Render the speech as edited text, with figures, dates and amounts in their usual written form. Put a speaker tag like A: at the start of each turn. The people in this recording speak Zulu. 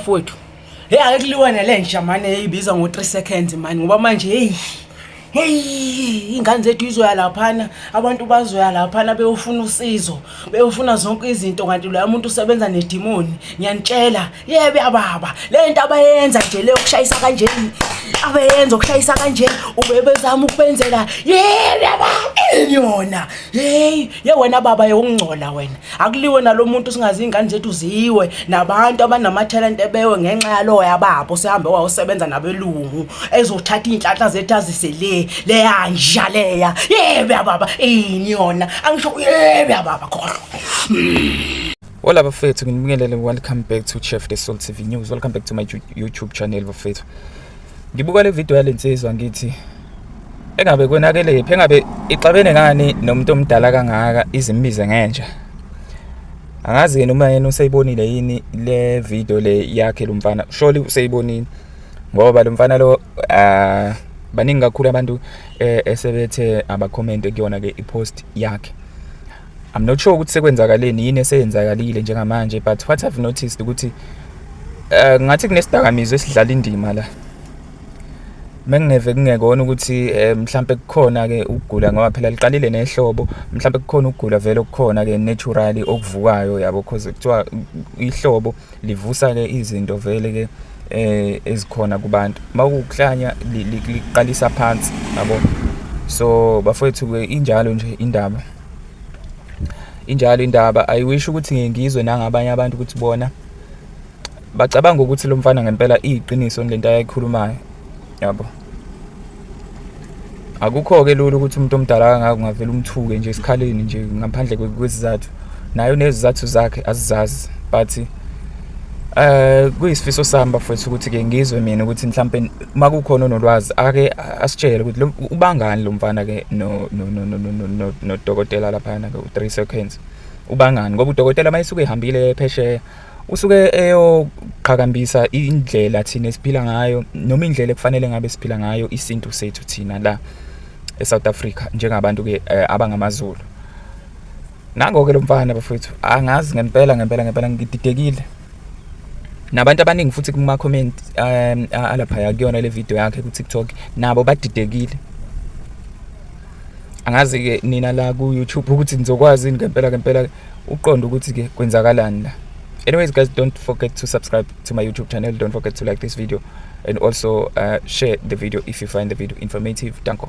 A: Bafowethu, hey, ake kuliwe nale nja mane eyibiza ngo-3 seconds mani, ngoba manje hey hey, ingane zethu izoya laphana, abantu bazoya laphana beyofuna usizo, beyofuna zonke izinto, kanti loya muntu usebenza nedimoni. Ngiyanitshela, yebe ababa le nto abayenza nje leyo kushayisa kanje, abayenza ukushayisa kanje, ubebezama ukubenzela, yebe ababa yona. Hey, ye wena baba, yokungcola wena. Akuliwe nalo muntu, singazi ingane zethu ziwe nabantu abanamathalente bewe ngenxa yaloya babo sehambe wayosebenza nabelungu, ezothatha iy'nhlanhla zethu azise le leya nja leya. Yebe baba, ini yona? Angisho yebe baba, khohlwa.
B: Hola bafethu, nginibingelele. Welcome back to Chef The Soul TV News. Welcome back to my YouTube channel, bafethu. Ngibuka le video yalensizwa, ngithi engabe konakelephi, engabe ixabene ngani nomuntu omdala kangaka izimize ngenja. Angazi ke noma yena useyibonile yini le video le yakhe lo mfana. Surely useyibonile ngoba lo mfana lo, baningi kakhulu abantu esebethe abacomment kuyona ke ipost yakhe. I'm not sure ukuthi sekwenzakaleni, yini eseyenzakalile njengamanje, but what I've noticed ukuthi ngathi kunesidakamizwa esidlala indima la. Mengingeve kungekona ukuthi mhlambe kukhona ke ukugula, ngoba phela liqalile nehlobo, mhlambe kukhona ukugula vele okukhona ke naturally okuvukayo, yabo, because kuthiwa ihlobo livusa ke izinto vele ke ezikhona kubantu, mawukuhlanya liqalisa phansi, yabo. So bafowethu ke, injalo nje indaba, injalo indaba. I wish ukuthi ngizwe nangabanye abantu ukuthi bona bacabanga ukuthi lo mfana ngempela iyiqiniso lento ayikhulumayo, yabo. Akukho ke lula ukuthi umuntu omdala kangaka ungavela umthuke nje esikhaleni nje ngaphandle kwesizathu. Naye unezizathu zakhe azizazi, but kuyisifiso sami, bafowethu, ukuthi ke ngizwe mina ukuthi mhlambe makukhona onolwazi ake asitshele ukuthi ubangani lo mfana ke no nodokotela laphana ke u3 seconds, ubangani, ngoba udokotela mayisuke ehambile phesheya usuke eyoqhakambisa indlela thina esiphila ngayo noma indlela ekufanele ngabe siphila ngayo, isintu sethu thina la eSouth Africa njengabantu ke abangamaZulu. Nango ke lo mfana, bafowethu, angazi ngempela ngempela ngempela, ngididekile. Nabantu abaningi futhi kuma comment alapha kuyona le video yakhe ku TikTok nabo badidekile. Angazi ke nina la ku YouTube ukuthi nizokwazi ngempela ngempela uqonda ukuthi ke kwenzakalani la. Anyways guys, don't forget to subscribe to my YouTube channel, don't forget to like this video and also share the video if you find the video informative. Danko.